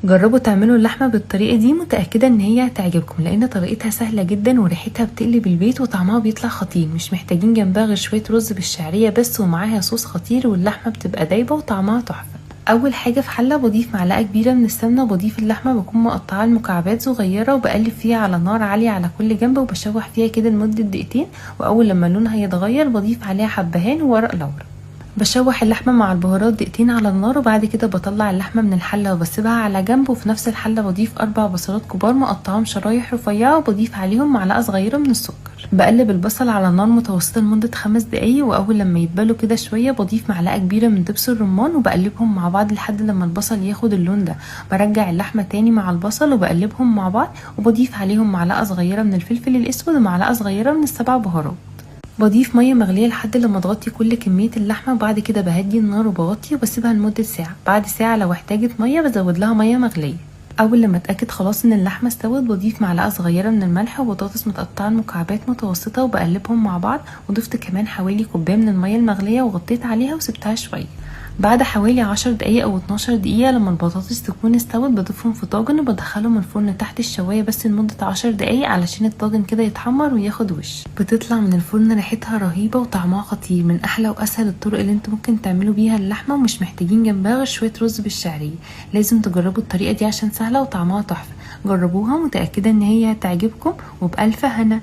جربوا تعملوا اللحمة بالطريقة دي، متاكدة ان هي هتعجبكم لان طريقتها سهلة جدا وريحتها بتقلب البيت وطعمها بيطلع خطير. مش محتاجين جنبها غير شوية رز بالشعريه بس، ومعاها صوص خطير، واللحمة بتبقى دايبه وطعمها تحفة. اول حاجة في حله بضيف معلقه كبيرة من السمنة، وبضيف اللحمة بكون مقطعه لمكعبات صغيرة، وبقلب فيها على نار عالية على كل جنب، وبشوح فيها كده لمدة دقيقتين. واول لما لونها يتغير بضيف عليها حبهان وورق لورا. بشوح اللحمة مع البهارات دقيقتين على النار، وبعد كده بطلع اللحمة من الحلة وبسيبها على جنب. وفي نفس الحلة بضيف 4 بصلات كبار مقطعاهم شرايح رفيعة، وبضيف عليهم معلقه صغيرة من السكر. بقلب البصل على نار متوسطه لمدة 5 دقايق، واول لما يتبلوا كده شوية بضيف معلقه كبيرة من دبس الرمان وبقلبهم مع بعض لحد لما البصل ياخد اللون ده. برجع اللحمة تاني مع البصل وبقلبهم مع بعض، وبضيف عليهم معلقه صغيرة من الفلفل الاسود ومعلقة صغيرة من ال7 بهارات. بضيف مية مغليه لحد لما تغطي كل كمية اللحمة، وبعد كده بهدي النار وبغطي وبسيبها لمدة ساعة. بعد ساعة لو احتاجت مية بزود لها مية مغليه. اول لما اتاكد خلاص ان اللحمة استوت بضيف معلقه صغيرة من الملح وبطاطس متقطعه لمكعبات متوسطه وبقلبهم مع بعض، وضفت كمان حوالي كوباية من المية المغليه وغطيت عليها وسبتها شوية. بعد حوالي 10 دقايق او 12 دقيقة لما البطاطس تكون استوت بضيفهم في طاجن وبدخلهم الفرن تحت الشوايه بس لمدة 10 دقايق علشان الطاجن كده يتحمر وياخد وش. بتطلع من الفرن ريحتها رهيبة وطعمها خطير. من احلى واسهل الطرق اللي انتوا ممكن تعملوا بيها اللحمة، ومش محتاجين جنبها غير شوية رز بالشعريه. لازم تجربوا الطريقة دي عشان سهلة وطعمها تحفة. جربوها، متاكدة ان هي هتعجبكم، وبالف هنا.